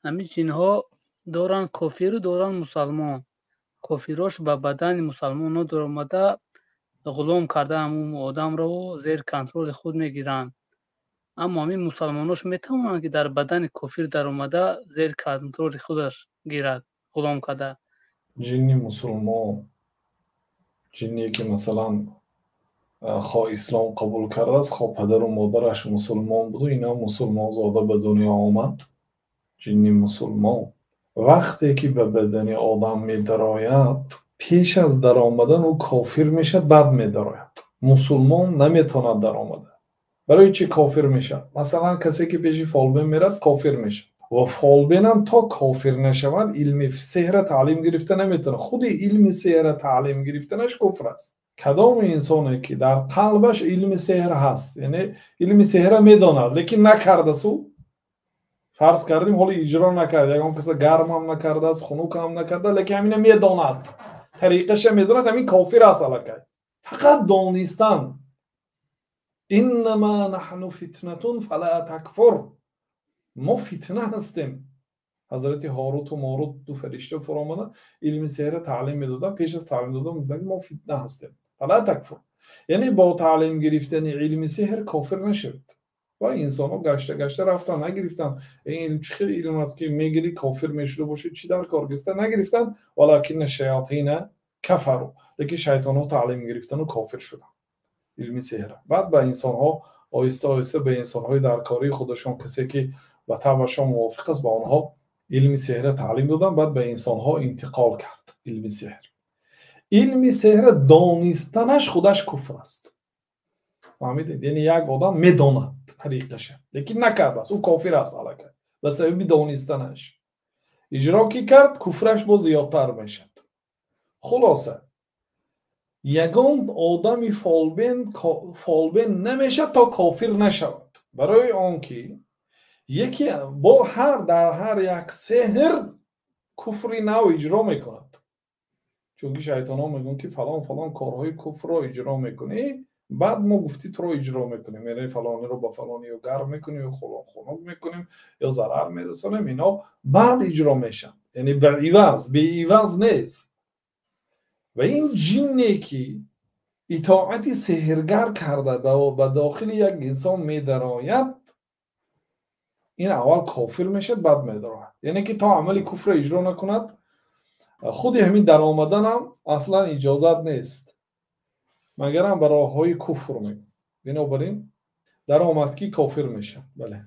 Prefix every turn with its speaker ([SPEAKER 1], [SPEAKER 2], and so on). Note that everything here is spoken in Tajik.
[SPEAKER 1] Ҳамин ҷинҳо доранд кофиру доранд мусалмон. Кофирош ба бадани мусалмонҳо даромада ғулом карда ҳамун одамро зери контроли худ мегиранд. Аммо ҳамин мусалмонош метавонанд, ки дар бадани кофир даромада зери контроли худаш гирад, ғулом карда.
[SPEAKER 2] Ҷинни мусулмон, ҷинне ки масалан хо ислом қабул кардааст, хо падару модараш мусулмон буду инам мусулмонзода ба дунё омад. Ҷинни мусулмон вақте ки ба бадани одам медарояд, пеш аз даромадан ӯ кофир мешавад, баъд медарояд. Мусулмон наметавонад даромада. Барои чӣ кофир мешавад? Масалан, касе ки пеши фолбин меравад, кофир мешавад. Ва фолбинам то кофир нашавад, илми сеҳра таълим гирифта наметавонад. Худи илми сеҳра таълим гирифтанаш куфр аст. Кадом инсоне ки дар қалбаш илми сеҳр ҳаст, яъне илми сеҳра медонад, лекин накардасу, фарз кардем, ҳоло иҷро накард, ягон каса гарм ҳам накардааст, хунук ҳам накарда, лекин ҳамина медонад, тариқаша медонад, ҳамин кофир аст аллакай. Фақат донистан. Иннама наҳну фитнатун фала такфур. Мо фитна ҳастем. Ҳазрати Ҳоруту Морут ду фаришта фуромада илми сеҳра таълим медоданд. Пеш аз таълим додан гуфтанд, ки мо фитна ҳастем. Фала такфур. Яъне бо таълим гирифтани илми сеҳр кофир нашавед. Ва инсонҳо гашта гашта рафтанд, нагирифтанд. Ин илм чӣ хел илм аст, ки мегирӣ, кофир мешуда бошӣ, чӣ дар кор гирифта? Нагирифтанд. Валакинна шаятина кафару. Лекин шайтонҳо таълим гирифтану кофир шуданд. Илми сеҳра. Баъд ба инсонҳо оҳиста оҳиста ба инсонҳои дар кории худашон, касе ки ба табъашон мувофиқ аст, ба онҳо илми сеҳра таълим доданд, баъд ба инсонҳо интиқол кард илми сеҳр. Илми сеҳра донистанаш худаш куфр аст. Фаҳмидед? Яъне як одам медонад тариқаша, лекин накардааст, ӯ кофир аст аллакай ба сабаби донистанаш. Иҷро ки кард, куфраш боз зиёдтар мешавад. Хулоса, ягон одами фолбин фолбин намешавад, то кофир нашавад. Барои он ки яке бо ҳар дар ҳар як сеҳр куфри нав иҷро мекунад. Чунки шайтонҳо мегӯянд, ки фалон фалон корҳои куфрро иҷро мекунӣ, баъд мо гуфтӣ туро иҷро мекунем. Яъне фалониро ба фалони ё гарм мекунем, ё хунук мекунем, ё зарар мерасонем, ино баъд иҷро мешаванд. Яъне ба иваз, беиваз нест. Ва ин ҷинне ки итоати сеҳргар карда ба дохили як инсон медарояд, ин аввал кофир мешавад, баъд медарояд. Яъне ки то амали куфрро иҷро накунад, худи ҳамин даромаданам аслан иҷозат нест, магарам ба роҳҳои куфр мегӯяд. Бинобар ин даромад ки кофир мешавад. Бале.